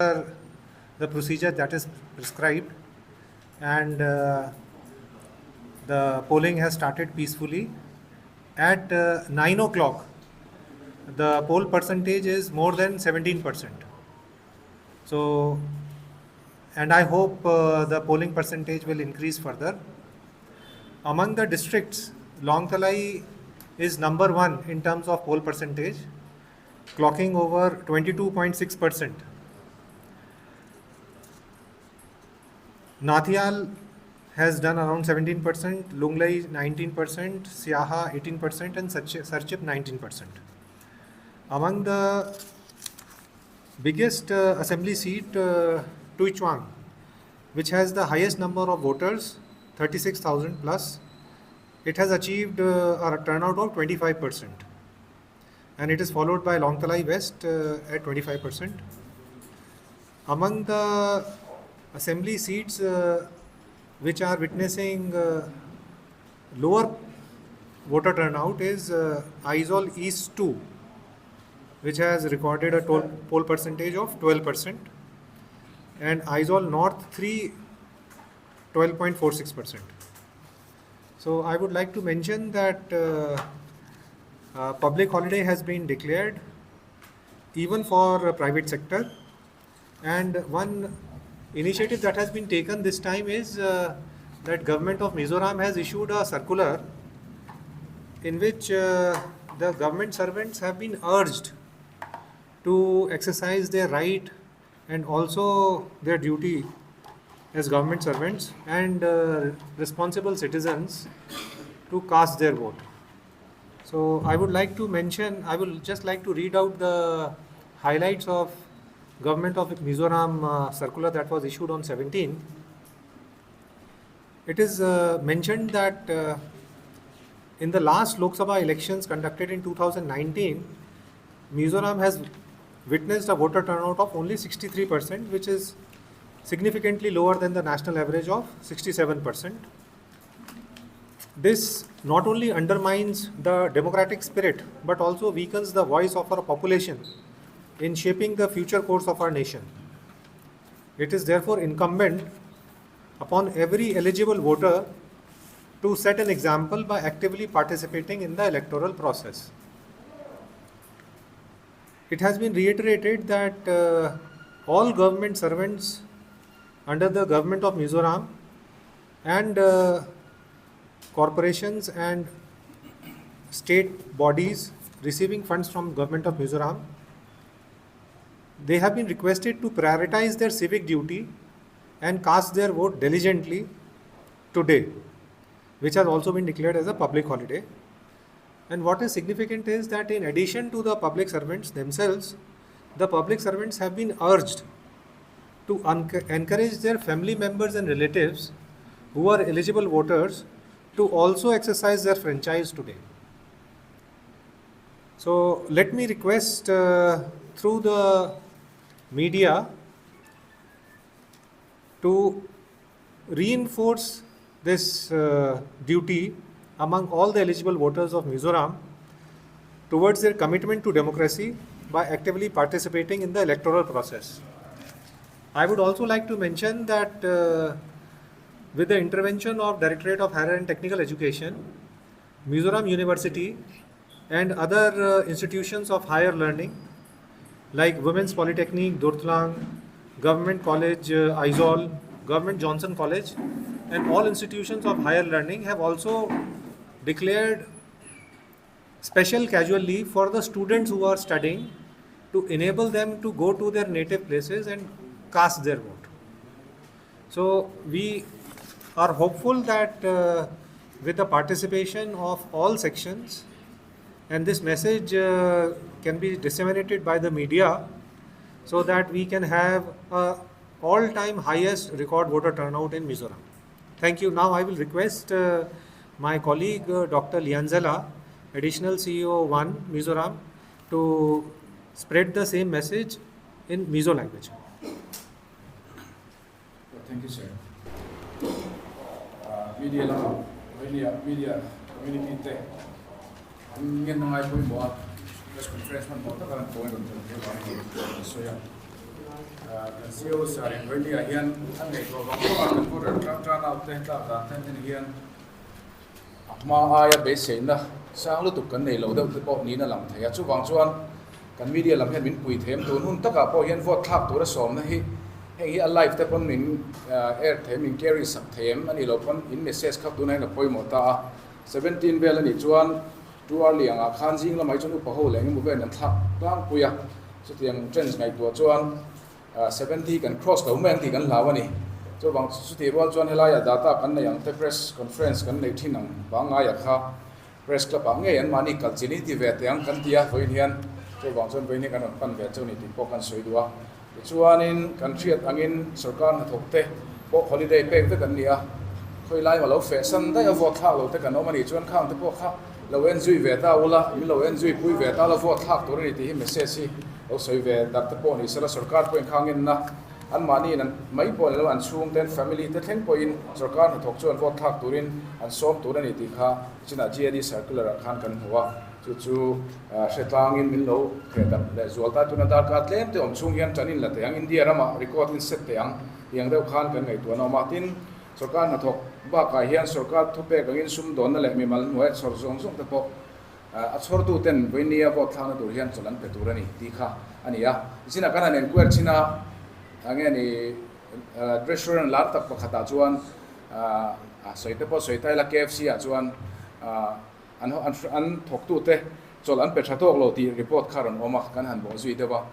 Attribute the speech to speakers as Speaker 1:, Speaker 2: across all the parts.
Speaker 1: per the procedure that is prescribed and the polling has started peacefully. At 9 o'clock, the poll percentage is more than 17%. So, and I hope the polling percentage will increase further. Among the districts, Lawngtlai is number one in terms of poll percentage, clocking over 22.6%. Hnahthial has done around 17%, Lunglei 19%, Siaha 18%, and Serchhip 19%. Among the biggest assembly seat, Tuichawng, which has the highest number of voters, 36,000 plus, it has achieved a turnout of 25%. And it is followed by Lawngtlai West at 25%. Among the assembly seats which are witnessing lower voter turnout is Aizawl East 2, which has recorded a poll percentage of 12%, and Aizawl North 3, 12.46%. So I would like to mention that public holiday has been declared even for private sector, and one initiative that has been taken this time is that government of Mizoram has issued a circular in which the government servants have been urged to exercise their right and also their duty as government servants and responsible citizens to cast their vote. So I would like to mention, I will just like to read out the highlights of Government of Mizoram circular that was issued on 17th. It is mentioned that in the last Lok Sabha elections conducted in 2019, Mizoram has witnessed a voter turnout of only 63%, which is significantly lower than the national average of 67%. This not only undermines the democratic spirit, but also weakens the voice of our population in shaping the future course of our nation. It is therefore incumbent upon every eligible voter to set an example by actively participating in the electoral process. It has been reiterated that all government servants under the government of Mizoram and corporations and state bodies receiving funds from government of Mizoram, they have been requested to prioritize their civic duty and cast their vote diligently today, which has also been declared as a public holiday. And what is significant is that in addition to the public servants themselves, the public servants have been urged to encourage their family members and relatives who are eligible voters to also exercise their franchise today. So let me request through the media to reinforce this duty among all the eligible voters of Mizoram towards their commitment to democracy by actively participating in the electoral process. I would also like to mention that with the intervention of Directorate of Higher and Technical Education, Mizoram University and other institutions of higher learning like Women's Polytechnic, Durtlang, Government College, Aizawl, Government Johnson College, and all institutions of higher learning have also declared special casual leave for the students who are studying to enable them to go to their native places and cast their vote. So we are hopeful that with the participation of all sections, and this message can be disseminated by the media so that we can have a all-time highest record voter turnout in Mizoram. Thank you. Now I will request my colleague Dr. Lianzela, Additional CEO 1 Mizoram, to spread the same message in Mizo language.
Speaker 2: Thank you, sir. Media lama media media community te an ngen ngai pawimawh a press conference hman tawh taka an tawi rawn thlen thei vang hi an sawi a. Kan CEO Sir in Vawinia hian a ngaihtuah vang vang a, kan voter turnout te tlak dan ten en hian a hma aia beiseina sang lutuk kan nei lo deuh te pawh niin a lang thei a. Chuvang chuan kan media lam hian min pui them tun hun takah pawh hian vote thlak tura sawmna hi heng hi a live te pawn min air thei min carry sak thei em a nih loh pawn in message kha tunah hian a pawimawh ta a. 17 vel a nih chuan Two early angah khan zing lamah hi chuan upa ho leh engemaw vel an thlak tlangpui a, chutiang trends ngaihtuah chuan 70 kan cross lo mai ang tih kan hlau a ni. Chuvang chutih rual chuan helaiah data kan neih ang te press conference kan neih thin ang pangngaiah kha press club ah ngei anmahni kal chin i ti ve teh ang kan ti a, vawiin hian chuvang chuan vawiin hi kan rawn pan ve cheu ni tih pawh kan sawi duh a. Tichuanin kan hriat angin sorkar hnathawk te pawh holiday pek vek an ni a, khawi lai emaw lo feh san daih a vote thlak lo te kan awm a nih chuan khang te pawh kha lo en zui ve ta ula, min lo en zui pui ve ta la vote thlak tur a ni tih hi message hi lo sawi ve darh te pawh ni sela sorkar pawhin khang enna anmahniin an mai pawh ni lo an chhungte an family te thleng pawhin sorkar hnathawk chuan vote thlak turin an sawm tur a ni tih kha chinah GAD circular ah khan kan hmu a. Chu chu hre tlangin min lo theh darh leh zual ta. Tuna darkar tlem te awm chhung hian tan in la teh ang, India ramah record in set teh ang tih ang deuh khan kan ngaihtuahna awm a. Tin, sorkar hnathawk bakah hian sorkar thupek angin sumdawnna leh mimal hnuaia chhawr zawng zawng te pawh a chhawrtu ten vawinia vote thlakna tur hian chawlh an pe tur a ni tih kha a ni a. Nichinah kan han enquire chin a, enge ni restaurant lar tak pakhatah chuan sawi te pawh sawi ta ila KFC ah chuan An an thawktute chawlh an pe tha tawk lo tih report kha rawn awm a, kan han bawh zui deuh a.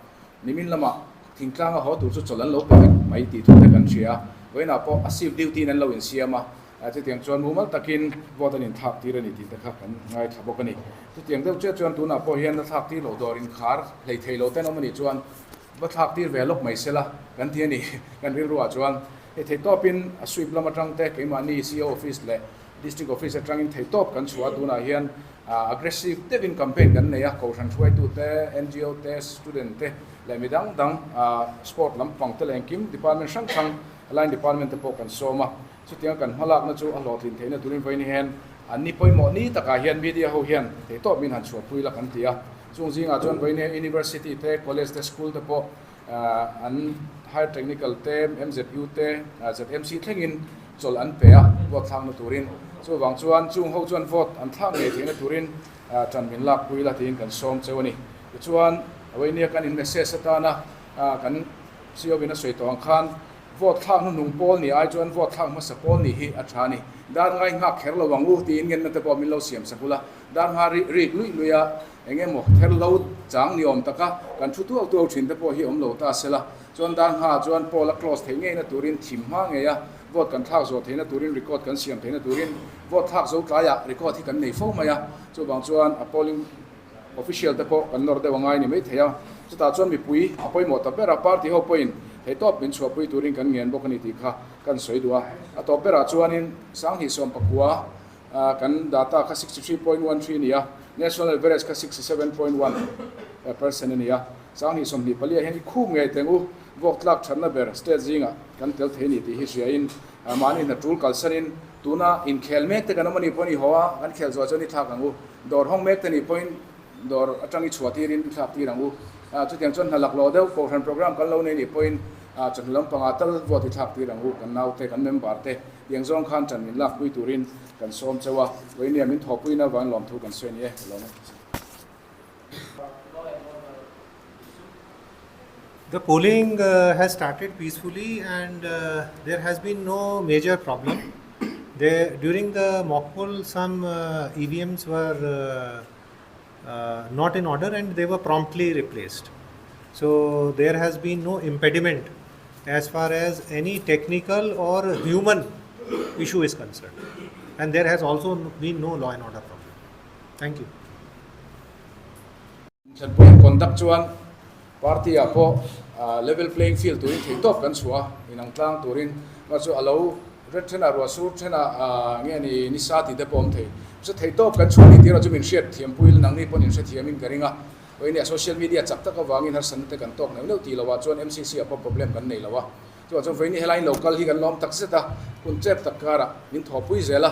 Speaker 2: Nimin lamah thingtlanga haw tur chu chawlh an lo pe vek mai tih thu te kan hria a, vawiinah pawh a shift duty in an lo insiam a, chutiang chuan mumal takin vote an inthlak tir a ni tih te kha kan ngaithla bawk a ni. Chutiang deuh chiah chuan tunah pawh hian la thlak tir loh dawr inkhar hlei thei lo ten awm a nih chuan va thlak tir ve lawk mai sela kan ti a ni. Kan rilruah chuan hei theihtawpin a sweep lam atang te keimahni CO office leh District Office atangin theihtawp kan chhuah a, tunah hian aggressive deuhin campaign kan nei a, Kohhran hruaitute, ngo te, student te leh mi dang dang sport lampang te leh engkim department hrang hrang line department te pawh kan sawm a, chutianga kan hmalakna chu a hlawhtlin theihna turin vawiin hian an ni pawimawh ni takah hian media ho hian theihtawp min han chhuahpui la kan ti a, chung zingah chuan vawiin hian University te, College te, School te pawh an Higher Technical te, MZU te, ZMC thlengin chawlh an pe a, vote thlakna turin. Chuvang chuan chung ho chuan vote an thlak ngei theihna turin ṭan min lakpui la tiin kan sawm cheu a ni. Tichuan, Awainia kan in message atana kan CO in a sawi tawh ang khan vote thlak hnuhnung pawl ni ai chuan vote thlak hmasa pawl ni hi a ṭha a ni. Dar ngai nghak kher lo ang u tiin ngenna te pawh min lo siam sak ula, dar ngha rik luih luih a eng emaw ther lo chang ni awm taka kan thu tuau tuau ṭhin te pawh hi awm lo ta sela. Chuan dar nghah chuan poll a close theih ngeina turin thim hma ngei a, vote kan thlak zawh theihna turin record kan siam theihna turin vote thlak zo tlaiah record hi kan nei fo mai a, chuvang chuan a polling official te pawh kan nawr deuh a ngai ni mai thei a, chutah chuan mipui a pawimawh ta ber a, party ho pawhin theihtawp min chhuahpui turin kan ngen bawk a ni tih kha kan sawi duh a, a tawp berah chuanin 2019 kan data kha 63.13 a ni a, national average kha 67.1% a ni a. 2024 ah hian i khum ngei teng u, vawk tlak thatna ber state zingah kan tel thei a ni tih hi hriain mahni hna tul kalsanin tuna inkhel mek te kan awm a nih pawhin i haw a, kan khel zuah chuan i thlak ang u, dawr hawng mek te nih pawhin dawr atang i chhuah tirin i thlak tir ang u, chutiang chuan hna laklawh deuh kohhran program kan lo nei nih pawhin chawhnu lampangah tal vote i thlak tir ang u, kan naute kan member te tiang zawng khan ṭan min lakpui turin kan sawm cheu a, vawinia min thawhpuina vang lawmthu kan sawi a ni e, ka lawm e.
Speaker 1: The polling uh, has started peacefully and uh, there has been no major problem. There, during the mock poll, some uh, EVMs were uh, uh, not in order and they were promptly replaced. So there has been no impediment as far as any technical or human issue is concerned. And there has also been no law and order problem. Thank you.
Speaker 2: Thlanpui an conduct chuan party ah pawh level playing field turin theihtawp kan chhuah a, inang tlang turin mah chu a lo ret thenah ruah sur thenah nge ni nisa tih te pawh awm thei. Chu theihtawp kan chhuah ni tir ah chu min hriat thiam pui ila nangni pawhin hrethiam in ka ring a, vawiin social media chak tak avangin harsatna te kan tawk neuh neuh tih loh ah chuan MCC ah pawh problem kan nei lo a, chuvang chuan vawiin helai local hi kan lawm tak zet a, hun chep tak karah min thawhpui zel a.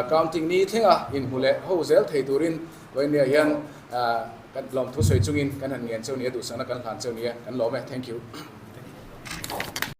Speaker 2: Counting ni thlenga inhmu leh ho zel thei turin vawinia hian kan lawmthu sawi chungin kan han ngen cheu nia, duhsakna kan hlan cheu nia, kan lawm e. Thank you.